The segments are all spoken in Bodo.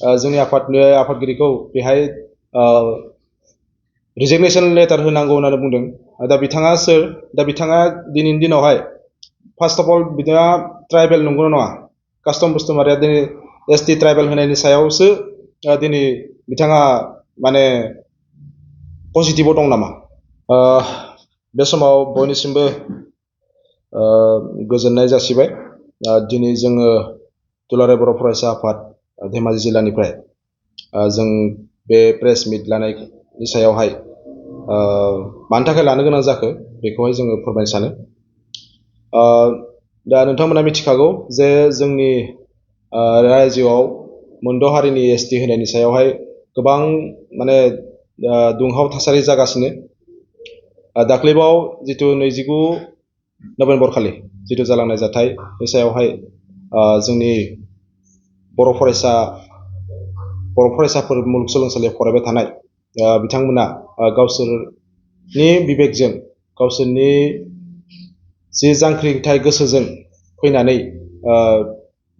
जोंनि आफादगिरिखौ बेहाय रिजिगनेशन लेटार होनांगौ होननानै बुंदों। दा बिथाङा सोर? दा बिथाङा दिनैनि दिनावहाय फार्स्ट अफ अल बिथाङा ट्राइबेल नंगौना नङा? कास्टम बुस्तुमारिया दिनै ST ट्राइबेल होनायनि सायावसो दिनै बिथाङा माने पजिटिभाव दं नामा? बे समाव बयनिसिमबो गोजोननाय जासिबाय। दिनै जोङो दुलाराय बर' फरायसा आफाद धेमाजि जिल्लानिफ्राय जों बे प्रेस मिट लानायनि सायावहाय मानि थाखाय लानो गोनां जाखो बेखौहाय जोङो फोरमायनो सानो। दा नोंथांमोना मिथिखागौ जे जोंनि रायजोआव मोनद' हारिनि ST होनायनि सायावहाय गोबां माने दुंहाव थासारि जागासिनो। दाख्लैबाव जिथु 29 नभेम्बर खालि जिथु जालांनाय जाथाय बे सायावहाय जोंनि बर' फरायसाफोर मुलुगसोलोंसालियाव फरायबाय थानाय बिथांमोना गावसोरनि बिबेकजों गावसोरनि जि जांख्रिथाय गोसोजों फैनानै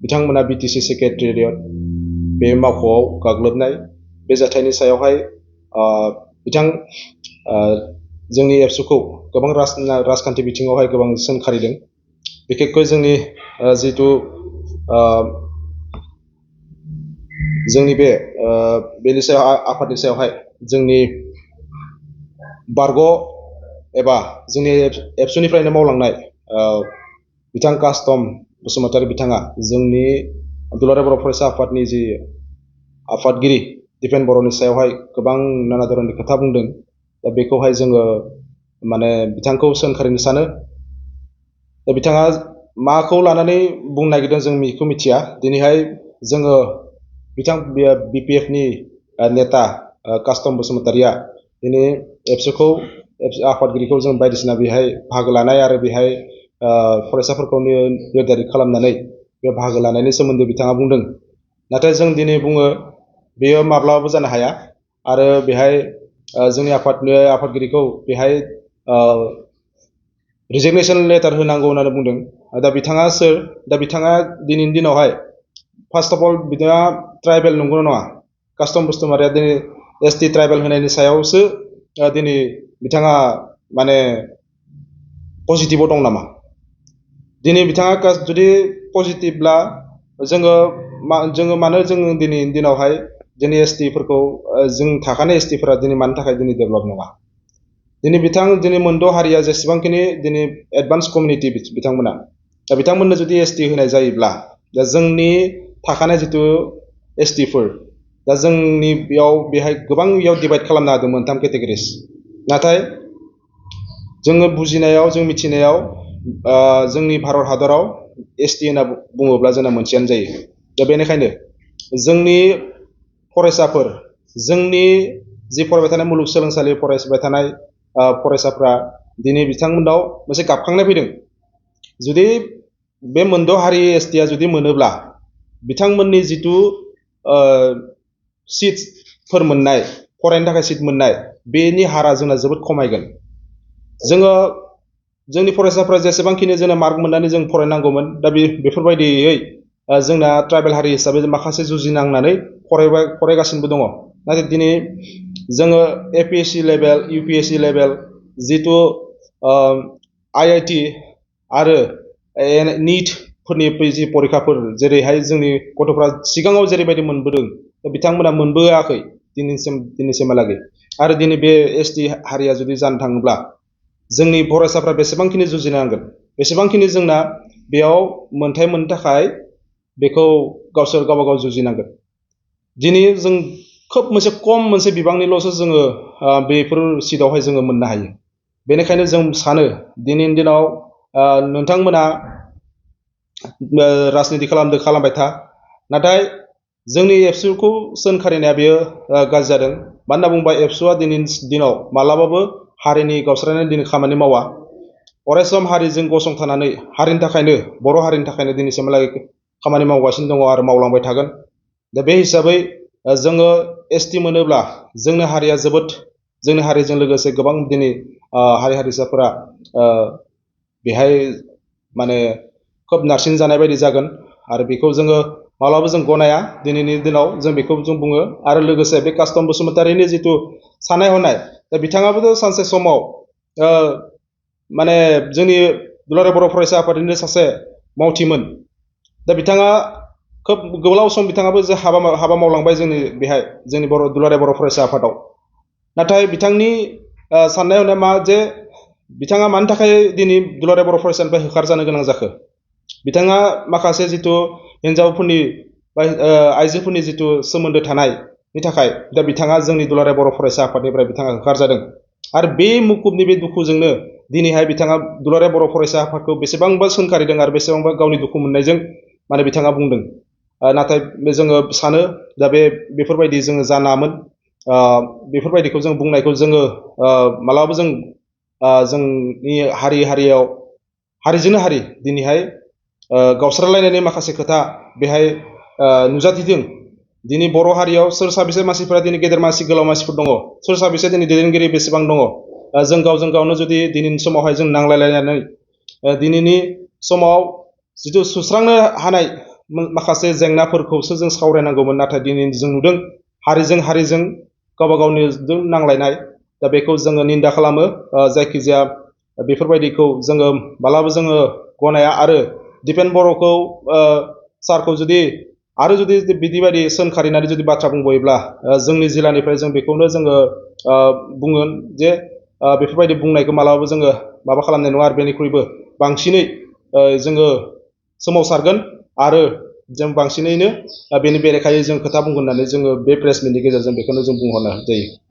बिथांमोना BTC सेक्रेटारियेट बे मावख'आव गाग्लोबनाय बे जाथायनि सायावहाय जोंनि एबसुखौ गोबां राजखान्थि बिथिङावहाय गोबां सोंखारिदों। बिखेखকৈ जोंनि जिथु जोंनि बेनि सायाव आफादनि सायावहाय जोंनि बारग' एबा जोंनि एबसुनिफ्रायनो मावलांनाय बिथां कास्टम बसुमतारी बिथाङा जोंनि दुलाराय बर' फरायसा आफादनि जि आफादगिरि दिपेन बर'नि सायावहाय गोबां नाना धरननि खोथा बुंदों। दा बेखौहाय जोङो माने बिथांखौ सोंखारिनो सानो। दा बिथाङा माखौ लानानै बुंनो नागिरदों जों बेखौ मिथिया। दिनैहाय जोङो बिथां BPFनि नेता कास्टम बसुमतारीया दिनै एबसुखौ आफादगिरिखौ जों बायदिसिना बेहाय बाहागो लानाय आरो बेहाय फरायसाफोरखौ निर्धारित खालामनानै बे बाहागो लानायनि सोमोन्दै बिथाङा बुंदों। नाथाय जों दिनै बुङो बेयो माब्लाबाबो जानो हाया आरो बेहाय जोंनि आफादगिरिखौ बेहाय रिजिगनेशन लेटार होनांगौ होननानै बुंदों। दा बिथाङा सोर? दा बिथाङा दिनैनि दिनावहाय फार्स्ट अफ अल बिथाङा ट्राइबेल नंगौना नङा? कास्टम बुस्तुमारिया दिनै ST ट्राइबेल होनायनि सायावसो दिनै बिथाङा माने पजिटिभाव दं नामा? दिनै बिथाङा जुदि पजिटिभब्ला जोङो मानो जोङो दिनैनि दिनावहाय जोंनि STफोरखौ जों थाखानाय STफोरा दिनै मानि थाखाय दिनै डेभेलप नङा? दिनै मोनद' हारिया जेसेबांखिनि दिनै एडभान्स कमिउनिटि बिथांमोना दा बिथांमोननो जुदि ST होनाय जायोब्ला दा जोंनि थाखानाय जिथु STफोर दा जोंनि बेहाय गोबां डिभाइड खालामनो हादों मोनथाम केटेगरिस। नाथाय जोङो बुजिनायाव जों मिथिनायाव जोंनि भारत हादराव ST होनना बुङोब्ला जोंना मोनसेयानो जायो। दा बेनिखायनो जोंनि फरायसाफोर जोंनि जि फरायबाय थानाय मुलुगसोलोंसालियाव फरायबाय थानाय फरायसाफ्रा दिनै बिथांमोनाव मोनसे गाबखांनाय फैदों। जुदि बे मोनद' हारि STआ जुदि मोनोब्ला बिथांमोननि जिथु सिटफोर मोननाय फरायनो थाखाय सिट मोननाय बेनि हारा जोंना जोबोद खमायगोन। जोंनि फरायसाफ्रा जेसेबांखिनि जोंना मार्क मोननानै जों फरायनांगौमोन दा बेफोरबायदियै जोंना ट्राइबेल हारि हिसाबै माखासे जुजिनांनानै फरायगासिनोबो दङ। नाथाय दिनै जोङो APSC लेभेल UPSC लेभेल जिथु IIT आरो NEETफोरनि जि परिखाफोर जेरैहाय जोंनि गथ'फ्रा सिगाङाव जेरैबायदि मोनबोदों बिथांमोना मोनबोआखै दिनैसिमहालागै। आरो दिनै बे ST हारिया जुदि जानो थाङोब्ला जोंनि फरायसाफ्रा बेसेबांखिनि जुजिनांगोन बेसेबांखिनि जोंना बेयाव मोनथाय मोननो थाखाय बेखौ गावसोर गावबा गाव जुजिनांगोन। दिनै जों खोब मोनसे बिबांनिल'सो जोङो बेफोर सिटआवहाय जोङो मोननो हायो। बेनिखायनो जों सानो दिनैनि दिनाव नोंथांमोना राजनिति खालामबाय था। नाथाय जोंनि एबसुखौ सोंखारिनाया बेयो गाज्रि जादों। मानो होनना बुङोबा एबसुआ दिनैनि दिनाव मालाबाबो हारिनि गावस्रानानै दिनै खामानि मावा। अरायसम हारिजों गसंथानानै हारिनि थाखायनो बर' हारिनि थाखायनो दिनैसिमहालागै खामानि मावगासिनो दङ आरो मावलांबाय थागोन। दा बे हिसाबै जोङो ST मोनोब्ला जोंनि हारिजों लोगोसे गोबां दिनै हारि हारिसाफोरा बेहाय माने खोब नारसिन जानाय बायदि जागोन। आरो बेखौ जोङो माब्लाबा जों गनाया दिनैनि दिनाव जों बेखौ जों बुङो आरो लोगोसे बे कास्टम बसुमतारिनि जिथु साननाय हनाय दा बिथाङाबोथ' सानसे समाव माने जोंनि दुलाराय बर' फरायसा आफादनिनो सासे मावथिमोन दा बिथाङा खोब गोलाव सम बिथाङाबो जे हाबा मावलांबाय जोंनि बेहाय जोंनि दुलाराय बर' फरायसा आफादाव नाथाय बिथांनि साननाय हनाया मा जे बिथाङा मानि थाखाय दिनै दुलाराय बर' फरायसानिफ्राय होखारजानो गोनां जाखो बिथाङा माखासे जिथु हिन्जावफोरनि बा आइजोफोरनि जिथु सोमोन्दो थानायनि थाखाय दा बिथाङा जोंनि दुलाराय बर' फरायसा आफादनिफ्राय बिथाङा होखारजादों आरो बे मुखुबनि बे दुखुजोंनो दिनैहाय बिथाङा दुलाराय बर' फरायसा आफादखौ बेसेबांबा सोंखारिदों आरो बेसेबांबा गावनि दुखु मोननायजों माने बिथाङा बुंदों नाथाय जोङो सानो दा बेफोरबायदि जोङो जानामोन बेफोरबायदिखौ जों बुंनायखौ जोङो मालाबाबो जों जोंनि हारियाव हारिजोंनो हारि दिनैहाय गावस्रालायनायनि माखासे खोथा बेहाय नुजाथिदों दिनै बर' हारियाव सोर साबेसे मानसिफोरा दिनै गेदेर मानसि गोलाव मानसिफोर दङ सोर साबेसे दिनै दैदेनगिरि बेसेबां दङ जों गावजों गावनो जुदि दिनैनि समावहाय जों नांलायलायनानै दिनैनि समाव जिथु सुस्रांनो हानाय माखासे जेंनाफोरखौसो जों सावरायनांगौमोन नाथाय दिनै जों नुदों हारिजों गावबा गावनिजों नांलायनाय दा बेखौ जोङो निन्दा खालामो जायखिजाया बेफोरबायदिखौ जोङो मालाबा जोङो गनाया आरो दिपेन बर'खौ सारखौ जुदि बिदि बायदि सोंखारिनानै जुदि बाथ्रा बुंबायोब्ला जोंनि जिल्लानिफ्राय जों बेखौनो जोङो बुंगोन जे बेफोरबायदि बुंनायखौ मालाबाबो जोङो माबा खालामनाय नङा आरो बेनिख्रुइबो बांसिनै जोङो सोमावसारगोन आरो जों बांसिनैनो बेनि बेरेखायै जों खोथा बुंगोन होननानै जोङो बे प्रेस मिटनि गेजेरजों बेखौनो जों बुंहरनो जायो